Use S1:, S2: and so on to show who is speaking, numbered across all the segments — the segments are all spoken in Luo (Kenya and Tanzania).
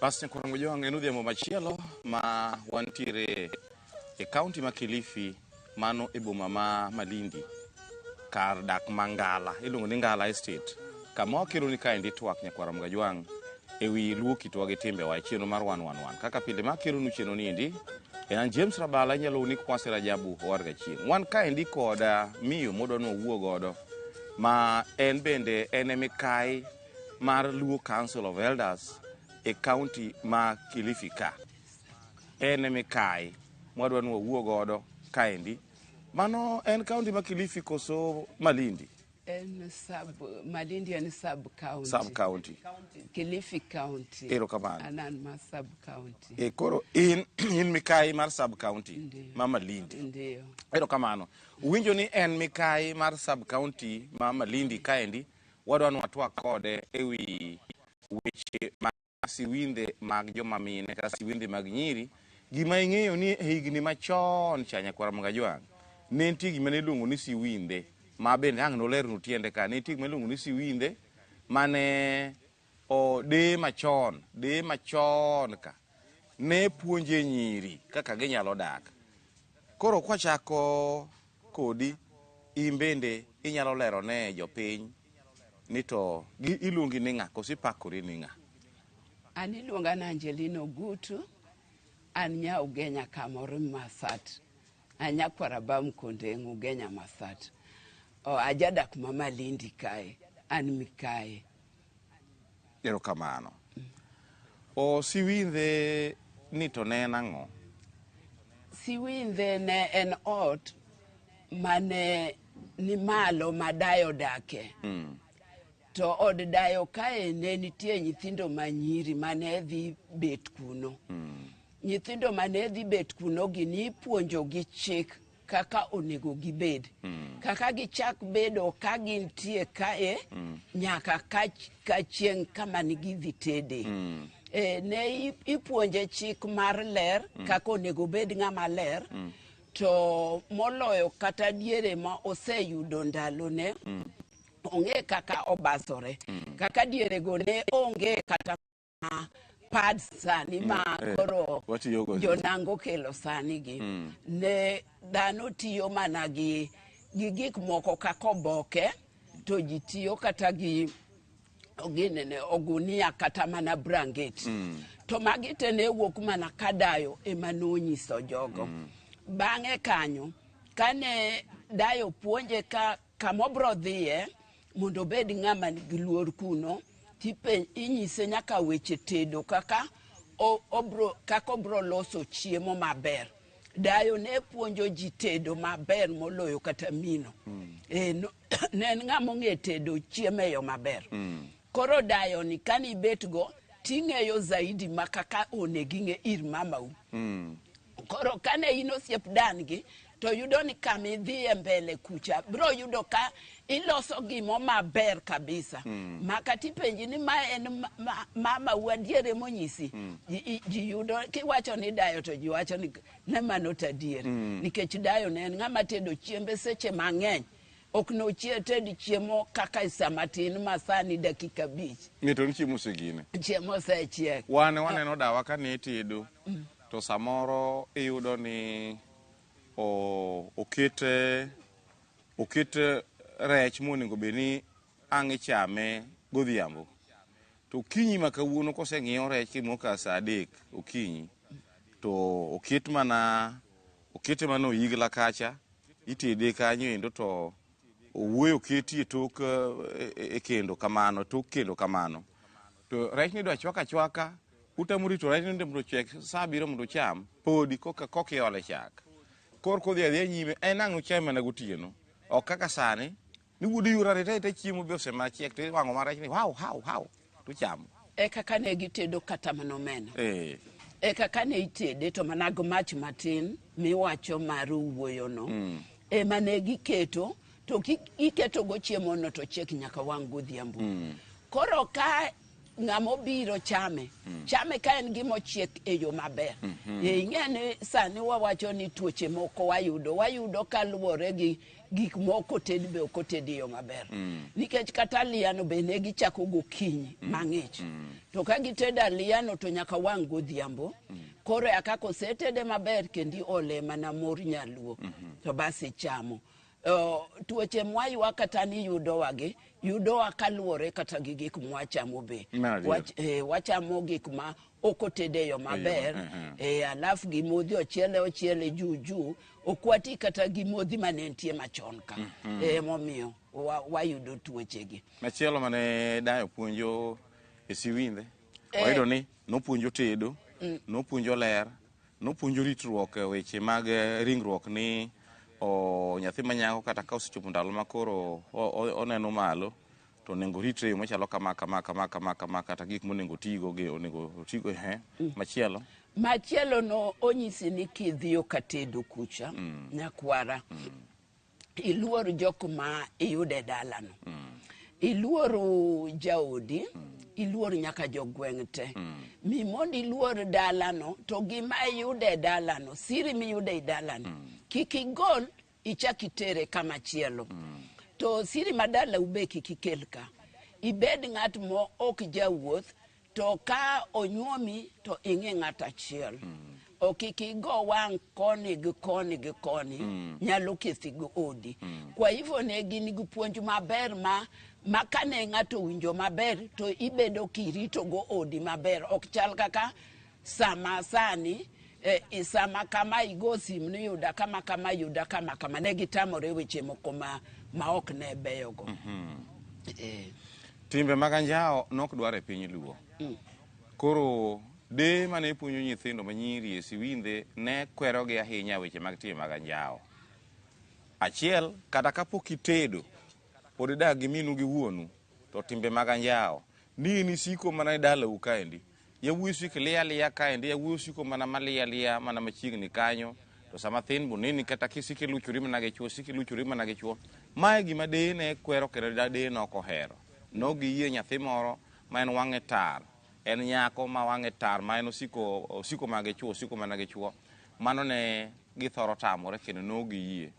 S1: Bas nyakwar Mojwang' en odhiambo machielo ma wantiere e kaunti ma Kilifi, mano e boma ma Malindi, kar dak ma Ngala, iluongo ni Ngala Estate, kama wakeloni kaendi twak nyakwar Mgajwang' e wi luo kitwa gi timbewa e chenro mar 111. Kaka pile ma akelonu chenro ni endi, en an James Rabala, inyalo ni Kwasi Rajabu Owar Gachieng'. Wan kaendi kod miyo modwa ni wawuo godo ma en bende en e mikai mar Luo Council of Elders e kaunti ma Kilifi ka. En e mikai mwadwa ni wawuo godo kaendi. Mano en kaunti ma Kilifi koso Malindi?
S2: En sub Malindi en sub county.
S1: Sub county.
S2: Kilifi County.
S1: Erokamano.
S2: An an ma sub county.
S1: E koro in in mikai mar sub county
S2: Ndiyo.
S1: ma Malindi.
S2: Ndiyo.
S1: Erokamano. Uwinjo ni en mikai mar sub county ma Malindi kaendi wadwa ni watwak kode e wi weche mag siwindhe mag joma mine kata siwindhe mag nyiri. Gima ing'eyo ni e higni machon cha nyakwar Mgajwang' ne nitie gima ne iluongo ni siwindhe ma bende ang' nolernu tiende ka. Ne nitie gima iluongo ni siwindhe mane o deye machon, deye machon ka ne puonje nyiri kaka ginyalo dak. Koro kwachako kodi, in bende inyalo lero ne jopiny ni to gi iluongi ni ng'a koso ipakori ni ng'a?
S2: An iluonga ni Angelina Ogutu, an nya Ugenya kamoro Masat. An nyakwar Abam Kondeng' Ugenya Masat. O, ajadak ma Malindi kae, an mikaye.
S1: Erokamano. O siwindhe ni to ne en ang'o?
S2: Siwindhe ne en ot mane ni malo ma dayo dake. To od dayo kae ne nitie nyithindo ma nyiri mane dhi bet kuno. Nyithindo mane dhi bet kuno gi nipuonjo gi chik kaka onego gibed. Kaka gichak bedo ka gintie kae nyaka ka, ka chieng' kama ne gidhi tede. E, ne ipuonje chik mar ler kaka onego obed ng'ama ler to moloyo kata diere ma oseyudo ndalone ong'e kaka obasore. Kaka dierego ne onge kata pads sani ma koro
S1: watiyogo.
S2: Jonango kelo sani gi ne dhano tiyo mana gi gi gik moko kaka oboke to ji tiyo kata gi ginene ogunia kata mana branget to magi te ne wuok mana ka dayo ema nonyiso jogo. Bang'e kanyo kane dayo puonje ka kama obro dhiye mondo obed ng'ama nigi luor kuno tipen inyise nyaka weche tedo kaka obro kaka obro loso chiemo maber. Dayo ne puonjo ji tedo maber moloyo kata mino. E, no, ne en ng'ama ong'e tedo chiemo e yo maber. Koro dayo ni kane ibet go ting'eyo zaidi ma kaka onego ing'e ir mamau. Koro kane in osiep dan gi to yudo ni kama idhiye mbele kucha bro yudo ka iloso gimo maber kabisa. Ma kata ipenji ni ma en mamau adier emonyisi. Ji yudo kiwacho ni dayo to ji wacho ni ne mano to adier. Nikech dayo ne en ng'ama tedo chiembe seche mang'eny. Ok nochie ted chiemo kaka e saa matin ma sani dakika 5.
S1: Ng'eto ni chiemo osegine.
S2: Chiemo osechiek.
S1: Wan waneno dawa ka ne tedo to samoro iyudo ni oket rech monego bed ni ang' ichame godhiambo. To okinyi ma kawuono koseng'iew rech kimo ka saa 3 okinyi to oket mana okete mana oyigla kacha itede kanyo endo to owuoyo oketi e tok e kendo kamano tok kendo kamano to rech ni idwa chwak achwaka utamo rito rech ni mondo ochiek saa 7 mondo ucham podi koka koka iole chak koro kodhi adhiya nyime en ang' uchame mana gotieno ok kaka sani ni wuod yura arita arita chiemo be osemana chiek to iwang'o mana rech ni haw haw haw to uchamo.
S2: E kaka ne gitedo kata mana omena. E kaka ne itede to mana gi mach matin miwacho mar wuoyono. Ema ne giketo to iketo go chiemo no to chiek nyaka wang' godhiambo. Koro ka Ng'ama obiro chame, chame ka en gima ochiek e yo maber. Ing'e ni sani wawacho ni tuoche moko wayudo kaluwore gi gik moko oted be ok oted e yo maber. Nikech kata aliyano be ne gichako gokinyi mang'ich. To ka gitedo aliyano to nyaka wang' godhiambo. Koro ya kaka osetede maber kendo iole mana mor nyaluo. To bas ichamo. Tuoche mwaywak kata ni yudowa gi yudowa kaluwore kata gi gik mwachamo be. Wachamo gik ma ok oted e yo maber. Alafu gi modhi ochiele ochiele juu juu, ok wati kata gi modhi mane nitie machon ka. Emomiyo wayudo tuoche gi.
S1: Machielo mane dayo puonjo e siwindhe, wayudo ni nopuonjo tedo, nopuonjo ler, nopuonjo ritruok e weche mag ringruok ni o nyathi manyako kata ka osechopo ndalo ma koro oneno malo to onego ritre e yo machalo kama kama kama kama kama, kata gik monego otigo gi onego otigo. Machielo.
S2: Machielo no onyisi ni kidhiyo katedo kucha, nyakwara, iluor jok ma iyudo e dalano, iluor jaodi, iluor nyaka jogweng' te. Mi mondo iluor dalano to gima iyudo e dalano, siri miyudo e dalano, kik igol ichak itere kama chielo. To siri ma dalau be kik ikel ka. Ibed ng'at mo ok jawuoth, to ka onyuomi to ing'i ng'at achiel. Ok kik igo wang' koni gi koni gi koni, nyalo kethi gi odi. Kwa hivyo ne gin gi puonj maber ma kane ng'ato owinjo maber to ibedo kirito go odi maber. Ok chal kaka sama sani, sama kama igo sim ni yuda kama kama, yuda kama kama. Ne gitamore weche moko ma ok ne beyogo.
S1: Timbe mag anjawo nok dwar e piny Luo. Koro de mane puonjo nyithindo manyiri e siwindhe ne kwerogi ahinya weche mag timbe mag anjawo. Achiel, kata kapok itedo, pod idak gi minu gi wuonu, to timbe mag anjawo ni in isiko mana e dalau kaendi. Yawuoyi osiko liya liya kaendi, yawuoyi osiko mana maliya liya mana machiegni kanyo, to sama thin boneni kata kisiko iluchori mana gi chuo, isiko iluchori mana gi chuo. Mae gima deye ne kwero kendo deye ne ok ohero. Ne ok giyie nyathi moro ma en wang'e tar, en nyako ma wang'e tar ma en osiko osiko mana gi chuo, osiko mana gi chuo. Mano ne githoro tamore kendo ne ok giyie.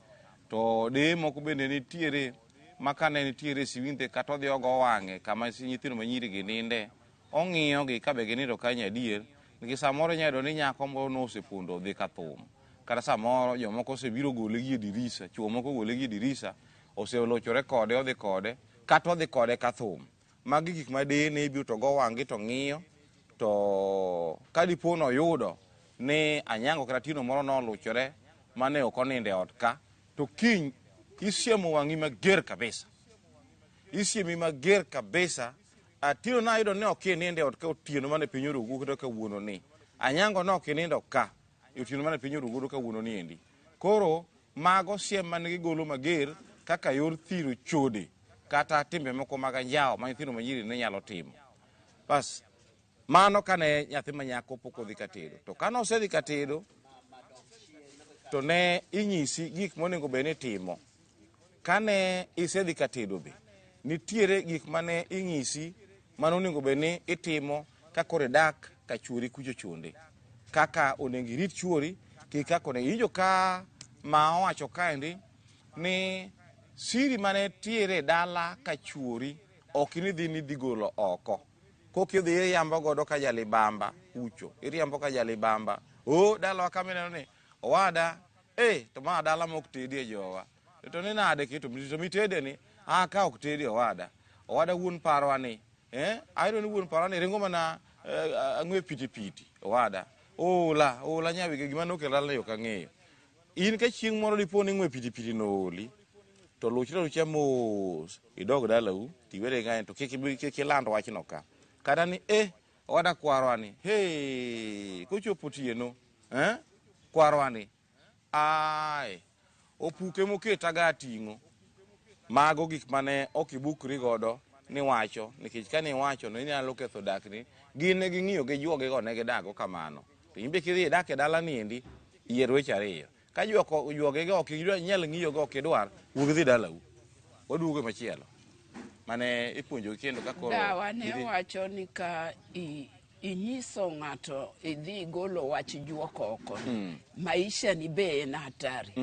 S1: To deye moko bende nitiere ma kane nitiere e siwindhe kata odhi ogo wang'e kama nyithindo manyiri gi ninde, ong'iyo gi kabe ginindo kanyo adier, nikech samoro inyalo yudo ni nyako moro nosepondo odhi ka thum. Kata samoro jomoko osebiro gole gi e dirisa, chuo moko ogole gi e dirisa, oselochore kode odhi kode, kata odhi kode ka thum. Magi gik ma deye ne biro to go wang'gi to ng'iyo, to ka dipo noyudo ni Anyango kata Atieno moro noluchore mane ok onindo e ot ka, to kiny isiemo wang'i mager kabisa. Isiemi mager kabisa. Atieno nayudo ni ok inindo e ot ka otieno mane piny orugo kata kawuono ni. Anyango ne ok inindo ka otieno mane piny orugo kawuono ni endi. Koro mago siem mane gigolo mager kaka yor thiro chode kata timbe moko mag anjawo ma nyithindo manyiri ne nyalo timo. Bas, mano kane nyathi manyako pok odhi katedo. To kane osedhi katedo, to ne inyisi gik monego bed ni itimo. Kane isedhi katedo be, nitiere gik mane inyisi mane onego bed ni itimo ka koro idak ka chuori kucho chonde. Kaka onego irit chuori, gi kaka onego iwinjo ka ma owacho kaendi ni siri mane tiere e dala ka chuori ok inidhi ni idhi golo oko. Kok idhi iriambo godo ka jalibamba kucho, iriambo ka jalibamba. O dalawa kama ineno ni owada, to ma dala mok tedie jowa. To ni nade ki to mitede ni, ah ka ok tedi owada. Owada wuon parwa ni, ayudo ni wuon parwa ni ringo mana ang'we piti piti owada. Ola, ola nyawigi gima nokelo dala ni ok ang'eyo. In ka chieng' moro dipo ni ng'we piti piti no oli, to luchri alucha mos idog dalau tiwere ng'ae to kik iland wachno ka. Kata ni owada kwarwa ni, hey, kochopo otieno, kwarwa ni, ai, opuke moketa ga ating'o. Mago gik mane ok ibukri godo niwacho, nikech kane iwacho no inyalo ketho dakni. Gin ne ging'iyo gi juogi go ne gidago kamano. To in be kidhi idak e dala ni endi, yier weche ariyo. Ka juogi go ok inyal ng'iyo go ok idwar, wuog idhi dalau. Waduogo machielo. Mane ipuonjogi kendo ka koro
S2: Dawa ne
S1: gidhi-
S2: wacho ni ka inyiso ng'ato idhi igolo wach juok oko, maisha ni be en hatari.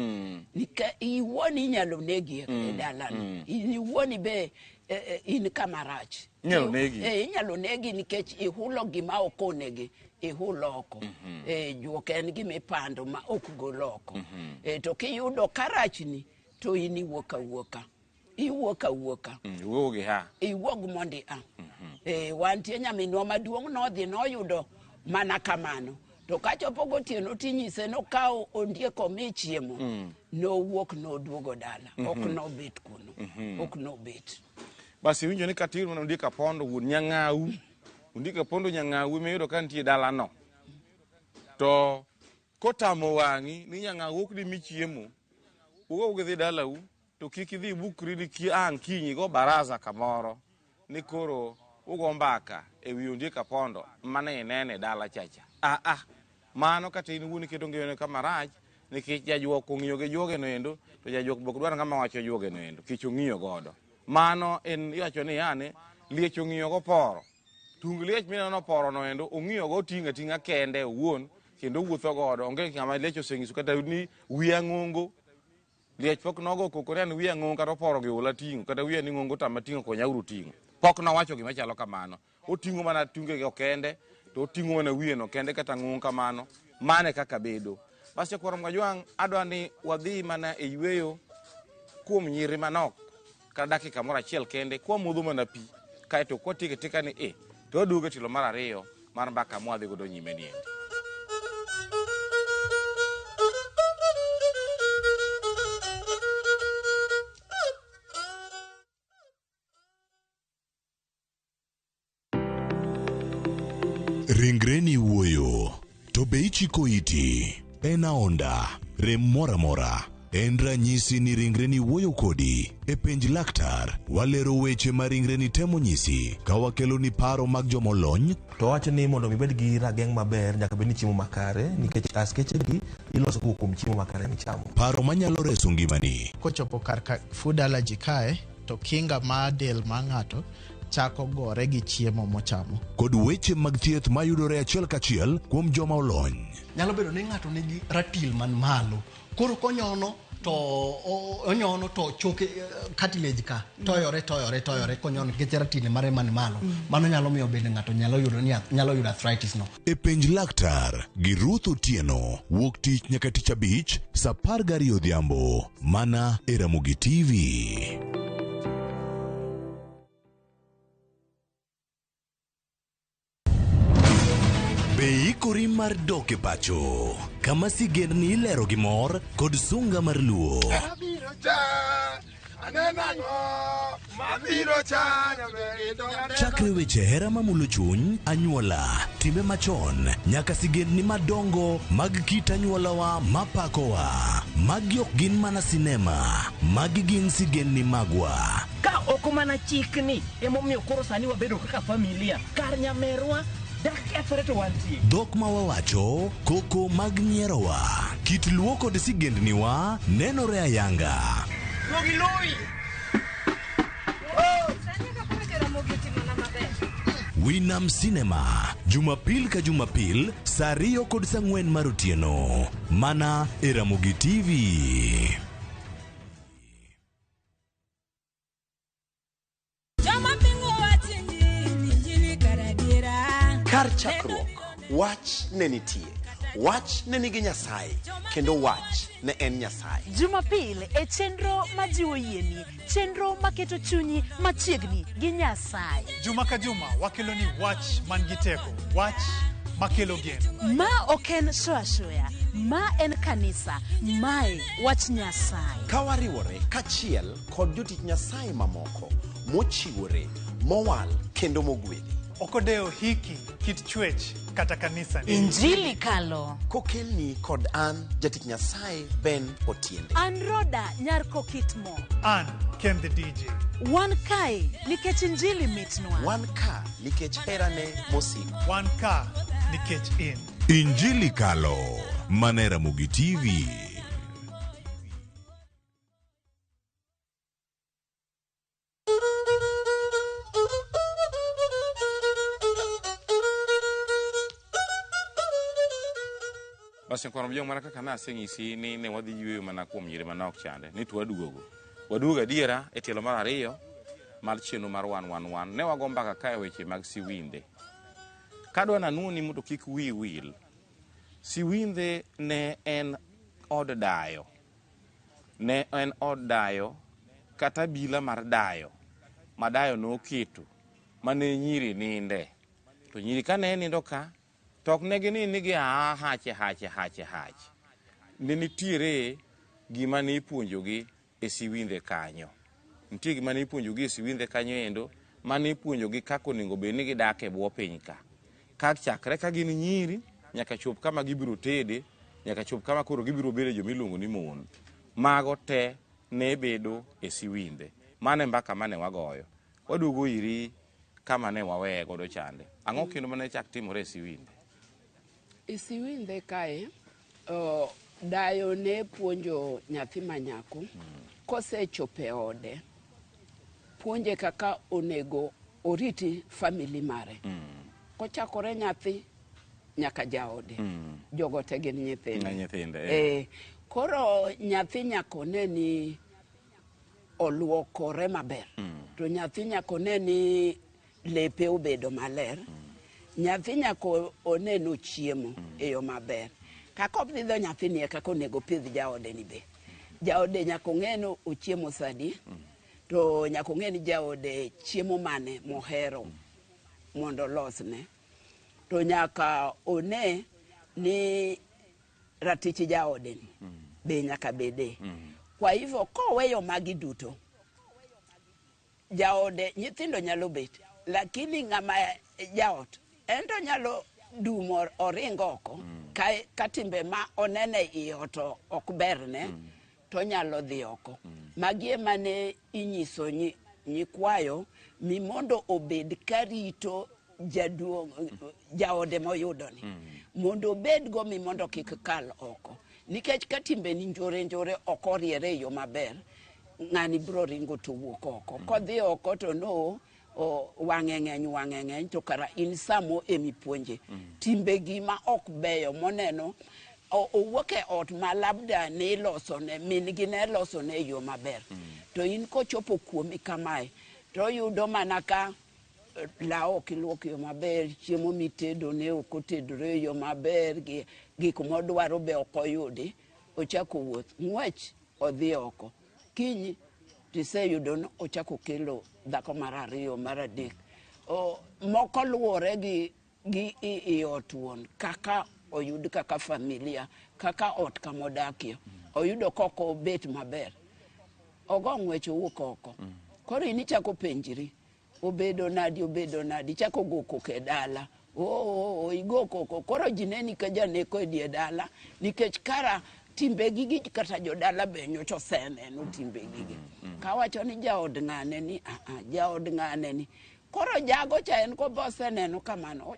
S2: Nika iwuon inyalo negi e dalano. In iwuon be in kama rach.
S1: Inyalo negi.
S2: Inyalo negi nikech ihulo gima ok onegi ihul oko. Juok en gima ipando ma ok gol oko. To kiyudo karachni to in iwuok awuoka. Iwuok awuoka.
S1: Iwuog gi ha.
S2: Iwuog mondi a. Wantie nyaminwa maduong' nodhi noyudo mana kamano. To kachopo gotieno tinyise nokawo ondiek omi chiemo. Nowuok noduogo dala. Ok nobet kuno. Ok nobet.
S1: Basi iwinjo ni kata iyudo mana Ondiek Apondo wuon Nyang'au. Ondiek Apondo Nyang'au ema iyudo ka nitie dalano. To kotamo wang'i ni Nyang'au ok dimi chiemo, wuog idhi dalau to kik idhi ibukri ni ang' kiny igo baraza kamoro ni koro ugo mbaka e wi Ondiek Apondo mane inene dala chacha. Mano kata in iwuon iketo ngimani kama rach nikech jajuok ong'iyo gi juoge no endo to jajuok be ok dwar ng'ama wacho juoge no endo kech ong'iyo godo. Mano en iwacho ni yani liech ong'iyo go poro. Tung liech mineno poro no endo ong'iyo go oting'o ating'a kende owuon kendo owuotho godo. Onge ng'ama liech oseng'iso kata ni wiya ng'ongo. Liech pok nogo koko ni an wiya ng'ongo kata oporo gi ola ting'o kata wiya ni ng'ongo tama ting'o konyauru ting'o. Pok nowacho gima chalo kamano. Oting'o mana tunge go kende to oting'o mana wiye no kende kata ng'ongo kamano. Mano e kaka bedo. Basi Nyakwar Mwajwang' adwa ni wadhi mana e yweyo kuom nyiri manok kata dakika moro achiel kende kwamodho mana pi kaeto kwatieko atika ni to waduogo e tielo mar ariyo mar mbaka mwadhi godo nyime ni endi.
S3: Ringreni wuoyo, to be ichiko iti? En aonda, rem moro amora. En ranyisi ni ringreni wuoyo kodi. E penj laktar, walero weche ma ringreni temo nyisi ka wakeloni paro mag jomolony.
S4: To wacho ni mondo ibed gi rageng' maber nyaka bed ni chiemo makare nikech askeche gi iloso kowuok kuom chiemo makare michamo.
S3: Paro manyalo reso ngimani.
S5: Kochopo kar ka food allergy kae, to kinga mar del mar ng'ato chako gore gi chiemo mochamo.
S3: Kod weche mag thieth mayudore achiel kachiel kuom joma olony.
S6: Nyalo bedo ni ng'ato nigi ratil man malo. Koro konyono to onyono to choke cartilage ka toyore toyore toyore konyono nikech ratil mare man malo. Mano nyalo miyo bende ng'ato nyalo yudo ni nyalo yudo arthritis no.
S3: E penj laktar gi Ruth Otieno wuok tich nyaka tich abich saa 12 odhiambo mana e Ramogi TV. Be ikori mar dok e pacho kama sigendni ilero gi mor kod sunga mar luo. Chakre weche hera mamulo chuny, anyuola, timbe machon, nyaka sigendni madongo mag kit anyuolawa mapakowa. Magi ok gin mana sinema, magi gin sigendni magwa.
S7: Ka ok mana chikni emomiyo koro sani wabedo kaka familia, kar nyamerwa dak kethore to wantie.
S3: Dhok ma wawacho, koko mag nyierowa, kit luo kod sigendniwa nenore ayanga. Winam Cinema, Jumapil ka Jumapil, saa 2 kod saa 4 mar otieno. Mana e Ramogi TV.
S8: Kar chakruok, wach ne nitie. Wach ne nigi Nyasaye, kendo wach ne en Nyasaye.
S9: Jumapil e chenro majiwo yieni, chenro maketo chunyi machiegni gi Nyasaye.
S10: Juma ka juma wakelo ni wach man gi teko, wach makelo geno.
S9: Ma ok en shoya shoya, ma en kanisa, mae wach Nyasaye.
S8: Ka wariwore kachiel kod jotich Nyasaye mamoko mochiwore, mowal kendo mogwedhi.
S10: Ok odewo hiki, kit chwech kata kanisa ni.
S9: Injili kalo.
S8: Kokelni kod an jatich Nyasaye Ben Otiende.
S9: An Roda nyar Kokitmo.
S10: An Ken the DJ.
S9: Wan kae nikech Injili mitnwa.
S8: Wan ka nikech herane mosiko.
S10: Wan ka nikech in.
S3: Injili kalo. Mana e Ramogi TV.
S1: Basi kwar Mjong mana kaka naseng'isi ni ne wadhi yueyo mana kuom nyiri manok chande ni to waduogo. Waduogo adiera e tielo mar ariyo mar chenro mar 111. Ne wago mbaka ka e weche mag siwinde. Kadwa nanuoni mondo kik wiyi wil. Siwinde ne en od dayo. Ne en od dayo kata abila mar dayo ma dayo noketo mane nyiri ninde. To nyiri kane nindo ka to ok ne ginind ni gia hache hache hache hach. Ne nitiere gima ne ipuonjogi e siwindhe kanyo. Nitie gima ne ipuonjogi e siwindhe kanyo endo mane ipuonjogi kaka onego bed ni gidak e bwo piny ka. Ka chakre ka gin nyiri nyaka chop kama gibiro tede, nyaka chop kama koro gibiro bedo joma iluongo ni mon. Mago te ne bedo e siwindhe. Mano e mbaka mane wagoyo. Waduogo iri kama ne waweye godo chande. Ang'o kendo mane chak timore e siwindhe?
S2: E siwindhe kae, dayo ne puonjo nyathi manyako kosechopo e ode, puonje kaka onego oriti family mare. Kochakore nyathi nyaka jaode. Jogo te gin nyithinde.
S1: Nyithinde.
S2: Koro nyathi nyaka one ni oluokore maber. To nyathi nyaka one ni lepe obedo maler. Nyathi nyaka one ni ochiemo e yo maber. Kaka opidho nyathini e kaka onego opidh jaode ni be. Jaode nyaka ong'e ni ochiemo sadi, to nyaka ong'e ni jaode chiemo mane mohero mondo olosne. To nyaka one ni ratich jaode ni be nyaka bede. Kwa hivyo koweyo magi duto, jaode nyithindo nyalo bet, lakini ng'ama jaot en to nyalo dumo oring oko ka timbe ma onene i ot ok berne, to nyalo dhi oko. Magi ema ne inyiso nyikwayo mi mondo obed karito jaduong' jaode moyudoni, mondo obed go mi mondo kik kal oko. Nikech ka timbeni njore njore ok oriere e yo maber, ng'ani biro ringo to wuok oko. Kodhi oko to no wang'e ng'eny to kara in samo emipuonje. Timbegi ma ok beyo moneno owuok e ot ma labda ne ilosone, min gi ne losone e yo maber. To in kochopo kuomi kamae, to oyudo mana ka law ok iluok e yo maber, chiemo mitedo ne ok otedore e yo maber, gik modwaro be ok oyudi, ochako wuoth. Ng'wech odhi oko. Kiny tiseyudo ni ochako kelo dhako mar ariyo, mar adek. Moko luwore gi i ot wuon, kaka oyud kaka familia, kaka ot kamodakie. Oyudo kok obet maber. Ogo ng'wech owuok oko. Koro in ichako penjri, obedo nadi, ichako go koko e dala. Igo koko. Koro ji neni ka janeko e die dala, nikech kara timbegi gi kata jodala be nyocha oseneno timbegi gi. Kawacho ni jaod ng'ane ni, jaod ng'ane ni. Koro jago cha en ko boseneno kamano,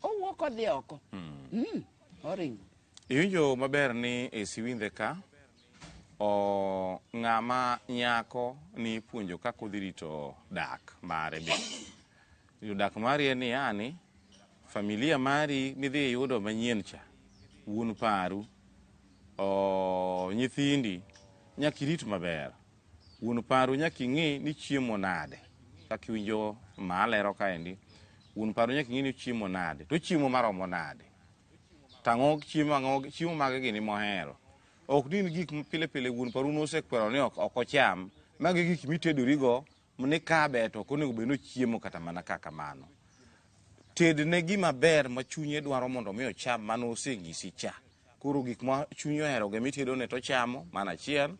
S2: owuok odhi oko. Oringo.
S1: Iwinjo maber ni e siwindhe ka, ng'ama nyako ni ipuonjo kaka odhi rito dak mare be. Rito dak mari en ni yani, familia mari midhi yudo manyien cha, wuon paru, nyithindi, nyaka irit maber. Wuon paru nyaka ing'i ni chiemo nade. Kaka iwinjo ma alero kaendi, wuon paru nyaka ing'i ni chiemo nade, to chiemo maromo nade. Tang'o chiemo mage gini mohero. Ok ni gik ma pile pile wuon paru nosekwero ni ok ocham, magi gik mitedorigo ni kabe to ok onego bed ni ochiemo kata mana kaka mano. Tedne gima ber ma chunye dwaro mondo mi ocham mano oseng'isi cha. Koro gik ma chunye ohero go mitedone to ochamo, mano achiel.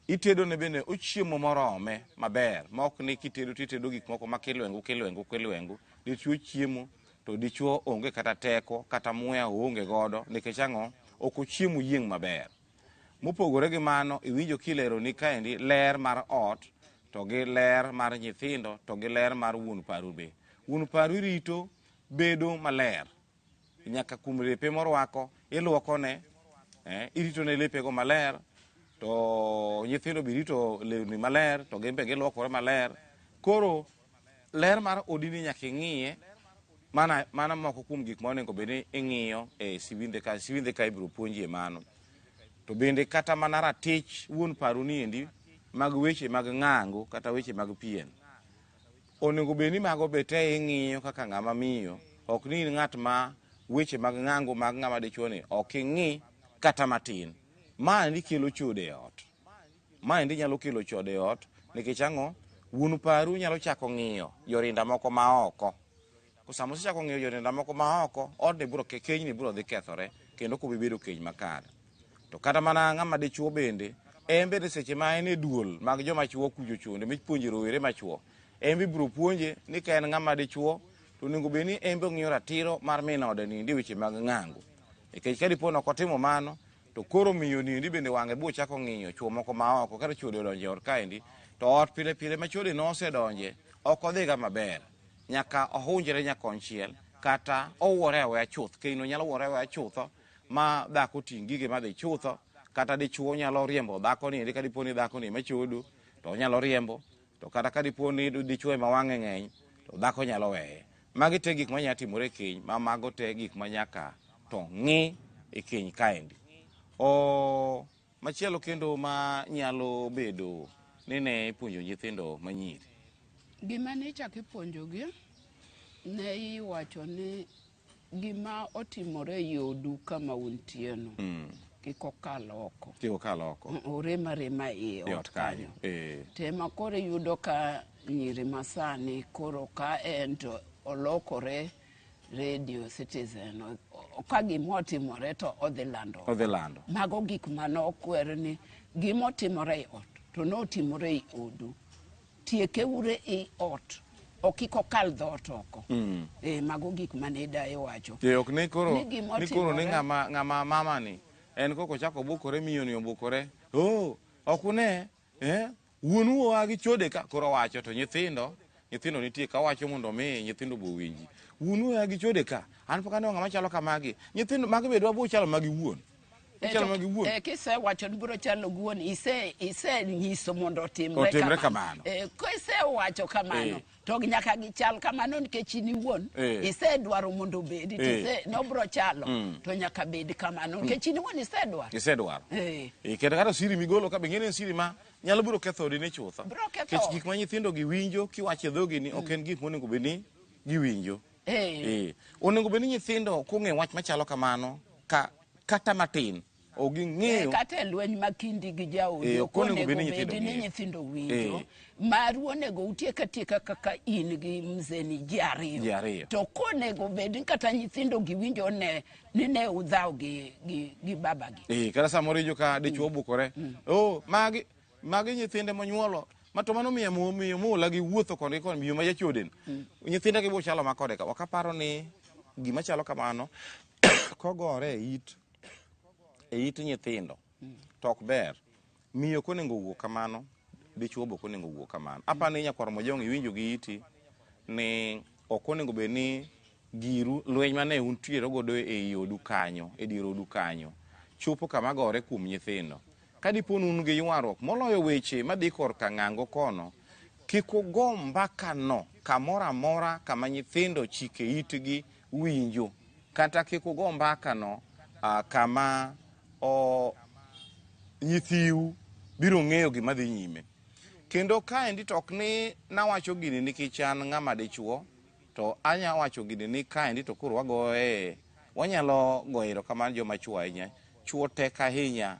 S1: Itedone bende ochiemo morome maber, ma ok ni kitedo titedo gik moko ma kilwengu kilwengu kilwengu. Dichuo chiemo to dichuo onge kata teko kata muya oonge godo, nikech ang'o? Ok ochiemo yieng' maber. Mopogore gi mano, iwinjo kilero ni kaendi ler mar ot to gi ler mar nyithindo to gi ler mar wuon paru be. Wuon paru irito bedo maler. Nyaka kuom lepe morwako, iluokone, iritone lepego maler, to nyithindo be irito lewni maler, to gin be giluokore maler. Koro ler mar odini nyaka ing'iye, Mana, mana moko kuom gik ma onego bed ni ing'iyo e siwindhe ka siwindhe ka ibiro puonjie mano. To bende kata mana ratich wuon paru niendi mag weche mag ng'ango kata weche mag pien. Onego bed ni mago be te ing'iyo kaka ng'ama miyo, ok ni in ng'at ma weche mag ng'ango mag ng'ama dichuo ni ok ing'i kata matin. Maendi kelo chode e ot. Maendi nyalo kelo chode e ot nikech ang'o? Wuon paru nyalo chako ng'iyo jorinda moko ma oko. Ko sama osechako ng'iyo jorinda moko ma oko, odni biro kenyni biro dhi kethore kendo ok obi bedo keny makare. To kata mana ng'ama dichuo bende, en bende seche ma en e duol mag joma chuo kucho chonde mipuonje rowere machuo, en be ibiro puonje ni ka en ng'ama dichuo to onego bed ni en be ong'iyo ratiro mar min ode niendi e weche mag ng'ango. Nikech ka dipo ni ok otimo mano, to koro miyo niendi bende wang'e biro chako ng'iyo chuo moko ma oko kata chode odonjo e ot kaendi, to ot pile pile ma chode nosedonje ok odhiga maber. Nyaka ohunjre nyakonchiel kata owuore aweya chuth. Kenyno nyalo wuore aweya chutho ma dhako ting' gige madhi chutho, kata dichuo nyalo riembo dhako niendi ka dipo ni dhako ni ema chodo to onyalo riembo, to kata ka dipo ni dichuo ema wang'e ng'eny to dhako nyalo weye. Magi te gik manyalo timore e keny, ma mago te gik ma nyaka to ng'i e keny kaendi. O machielo kendo ma nyalo bedo ni ne ipuonjo nyithindo manyiri.
S2: Gima ne ichako ipuonjogi, ne iwacho ni gima otimore e odu kama untieno kik okal oko.
S1: Kik okal oko.
S2: Orem arema e
S1: E
S2: ot kanyo.
S1: kanyo.
S2: Tema koro iyudo ka nyiri masani koro ka en to olokore Radio Citizen, ka gima otimore to odhi lando.
S1: Odhi lando.
S2: Mago gik mane okwer ni gima otimore e ot to notimore e odu. Tieke ure e ot, ok kik okal dhoot oko. Mago gik mane daye wacho.
S1: Ok ni koro
S2: Ni gima
S1: ni koro ni
S2: otimore.
S1: ng'ama mama ni en koko ochako bukore, miyo ni obukore. Oh, ok une, wuonu oa gi chode ka koro wacho to nyithindo nitie ka wacho mondo mi nyithindo bo winji. Wuonu oa gi chode ka, an pok aneno ng'ama chalo kamagi. Nyithindo magi be dwa bo chalo magi wuon. Chalo magi wuon.
S2: Kisewacho ni biro chalo gi wuon, ise nyiso mondo otimre
S1: Otimre kamano.
S2: Kisewacho kamano, to nyaka gichal kamano nikech in iwuon, isedwaro mondo obedi, tise nobiro chalo, to nyaka bed kamano nikech in iwuon isedwaro.
S1: Isedwaro. Kendo kata siri migolo ka be ng'eni en siri ma nyalo biro ketho odi ni chutho.
S2: Biro ketho
S1: Nikech gik ma nyithindo gi winjo kiwacho e dhogi ni ok en gik monego bed ni giwinjo. Onego bed ni nyithindo kong'e wach machalo kamano kata matin, ok ging'eyo.
S2: Kata e lweny ma kindi gi jaodi,
S1: Ok onego bed ni
S2: onego bed
S1: nyithindo
S2: ni
S1: ng'eyo.
S2: nyithindo winjo. Maru onego utiek atieka kaka in gi mzeni ji ariyo.
S1: Ji ariyo.
S2: To konego bed ni kata nyithindo giwinjo ni ne udhaw gi babagi.
S1: Kata samoro iwinjo ka dichuo obukore. Oh, magi nyithinde monyuolo. Ma to mano miyo miyo mola gi wuotho koni gi koni, miyo ma jachoden. Nyithinde gi bo chalo ma kode ka. Ok aparo ni gima chalo kamano kogore e it nyithindo to ok ber. Miyo konego wuo kamano, dichuo be ok onego wuo kamano. Aparo ni nyakwar Mojong iwinjo gi iti ni ok onego bed ni giru lweny mane untiere godo e odu kanyo, e dier odu kanyo, chopo kama gore kuom nyithindo. Ka dipo ni un gi ywaruok moloyo weche madhi korka ng'ango kono, kik ugo mbaka no kamoro amora kama nyithindo chike itgi winjo, kata kik ugo mbaka no kama nyithiu biro ng'eyo gima dhi nyime. Kendo kaendi to ok ni nawacho gini nikech an ng'ama dichuo, to anya wacho gini ni kaendi to koro wagoye, wanyalo goyo erokamano joma chuo ahinya. Chuo tek ahinya,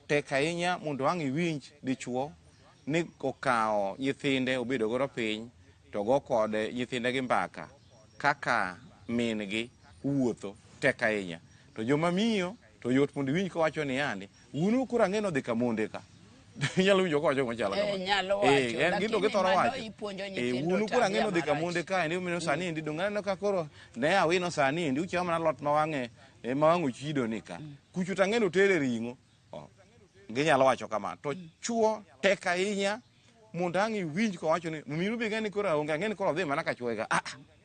S1: tek ahinya mondo ang' iwinj dichuo ni okawo nyithinde obedo godo piny to go kode nyithinde gi mbaka kaka min gi wuotho, tek ahinya. To joma miyo to yot mondo iwinj kowacho ni yani wuonu koro ang'e ni odhi ka monde ka. Inyalo winjo kowacho gima chalo kamano.
S2: Nyalo wacho,
S1: En gino
S2: lakini
S1: githoro
S2: mano
S1: wacho.
S2: ipuonjo nyithindo
S1: Wuonu koro ang'e ni odhi ka
S2: tabia
S1: monde
S2: marach.
S1: ka, endi omiyo sani endi dong' aneno ka koro ne awino sani endi uchamo mana alot ma wang'e, ma wang'e ochido ni ka. Kucho to ang'e ni otere ring'o. Oh, ginyalo wacho kamano. To chuo tek ahinya mondo ang' iwinj kowacho ni miru be ng'e ni koro aonge, ang'e ni koro odhi mana ka chuoye ka.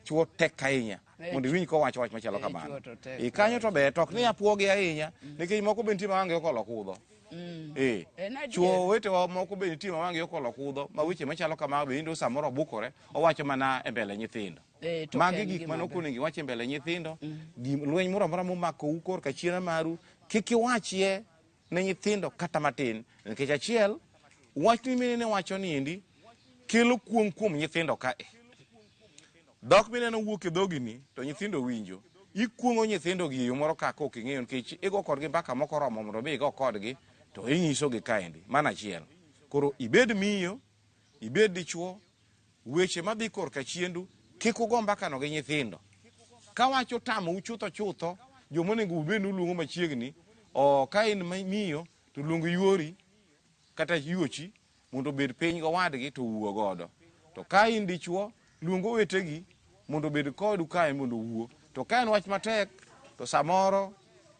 S1: Chuo tek ahinya mondo iwinj kowacho wach machalo kamano.
S2: Chuo to tek.
S1: Kanyo to ber, to ok ni apuogi ahinya, nikech moko be nitie ma wang'gi okolo kudho.
S2: En adier.
S1: Chuo wetewa moko be nitie ma wang'gi okolo kudho, ma weche machalo kamago be iyudo samoro obukore, owacho mana e mbele nyithindo.
S2: Eh, to
S1: Magi
S2: ok en
S1: gik
S2: gima
S1: mane ok
S2: ber.
S1: onego iwach e mbele nyithindo. Lweny moro amora momakou korka chiena maru, kik iwachie ne nyithindo kata matin. Nikech achiel, wach ni mine ne wacho niendi, kelo kuong' kuom nyithindo kae. Dhok mineno wuok e dhogini to nyithindo winjo. Ikuong'o nyithindo gi e yo moro kaka ok ing'eyo nikech igo kodgi mbaka mok oromo mondo mi igo kodgi to inyisogi kaendi. Mano achiel. Koro ibed miyo, ibed dichuo, weche madhi korka chiendu kik ugo mbakano gi nyithindo. Ka wach otamou chutho chutho, joma onego ubed ni uluongo machiegni, o ka in miyo to luong yuori kata yuochi mondo obed piny gowadgi to owuo godo. To ka in dichuo, luong owetegi mondo obed kodu kae mondo owuo. To ka en wach matek, to samoro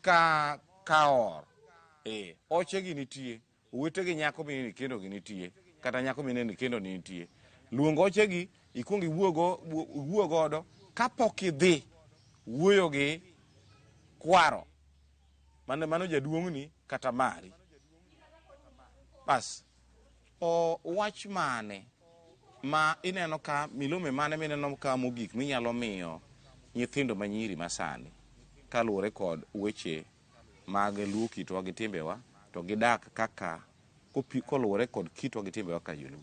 S1: ka or, ochegi nitie, owetegi nyako mineno kendo gi nitie, kata nyako mineno kendo ni nitie. Luong ochegi, ikuong iwuo godo kapok idhi wuoyo gi kwaro. Mano jaduong'ni kata mari. Bas, o wach mane ma ineno ka milome mane mineno ka mogik minyalo miyo nyithindo manyiri masani kaluwore kod weche mag luo kitwa gi timbewa to gidak kaka koluwore kod kitwa gi timbewa kaka joluo?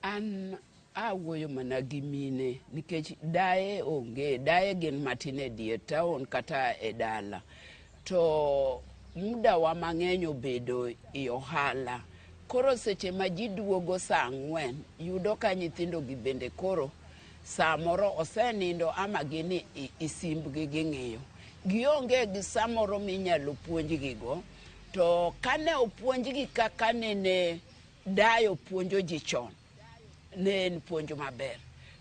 S2: An awuoyo mana gi mine nikech daye onge, daye gin matin e dier town kata e dala. To muda wa mang'eny obedo e ohala. Koro seche ma ji duogo saa 4 yudo ka nyithindo gi bende koro samoro osenindo ama gin e simbgi ging'iyo. Gionge gi samoro minyalo puonjgigo. To kane opuonjgi kaka nene dayo puonjo ji chon, ne en puonj maber.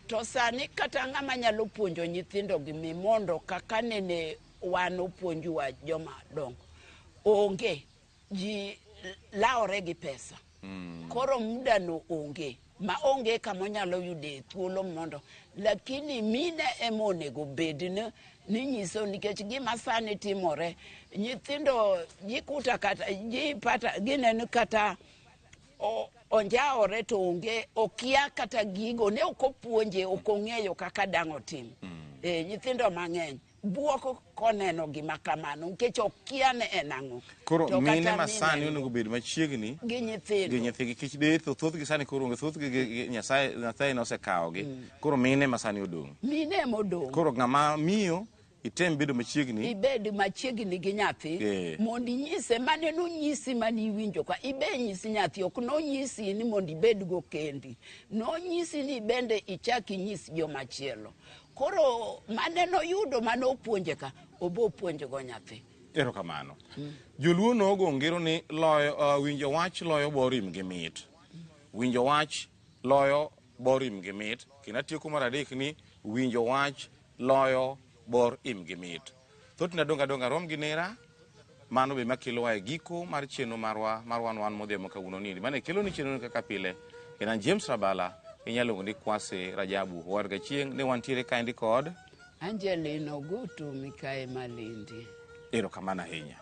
S2: To sani kata ng'ama nyalo puonjo nyithindo gi mimondo kaka nene wan opuonjwa joma dongo, onge. Ji lawore gi pesa. Koro muda no onge, ma onge kama onyalo yude thuolo mondo. Lakini mine ema onego bed ni nyiso nikech gima sani timore, nyithindo jikuta kata jipata gineno kata onjawore to onge, okia kata gigo, ne ok opuonje, ok ong'eyo kaka dang' otim. Nyithindo mang'eny buok koneno gima kamano nikech okia ne en ang'o.
S1: Koro mine masani onego bed machiegni
S2: gi nyithindo.
S1: Gi nyithigi kich de thothgi sani koro onge, thothgi Nyasaye nosekawogi. Koro mine masani odong'.
S2: Mine ema odong'.
S1: Koro ng'ama miyo item bedo machiegni.
S2: Ibed machiegni gi nyathi mondo inyise mane nonyisi mane iwinjo ka ibe nyisi nyathi, ok nonyisi ni mondo ibed go kendi. Nonyisi ni bende ichak inyis jomachielo. Koro mane noyudo mane opuonje ka, obo puonjo go nyathi.
S1: Erokamano. Joluo nogo ngero ni loyo winjo wach loyo borim gi mit. Winjo wach loyo borim gi mit. Kendo atieko mar adek ni winjo wach loyo bor im gi mit. Thothne adong' adong'a rom gi nera, mano be makelowa e giko mar chenro marwa mar wan wan modhiambo kawuono ni. Mane kelo ni chenro kaka pile. En an James Rabala, inyalo luongo ni Kwase Rajabu. Warga chieng' ne wantiere kaendi kod
S2: Angelina Ogutu Mikae Malindi.
S1: Erokamano ahinya.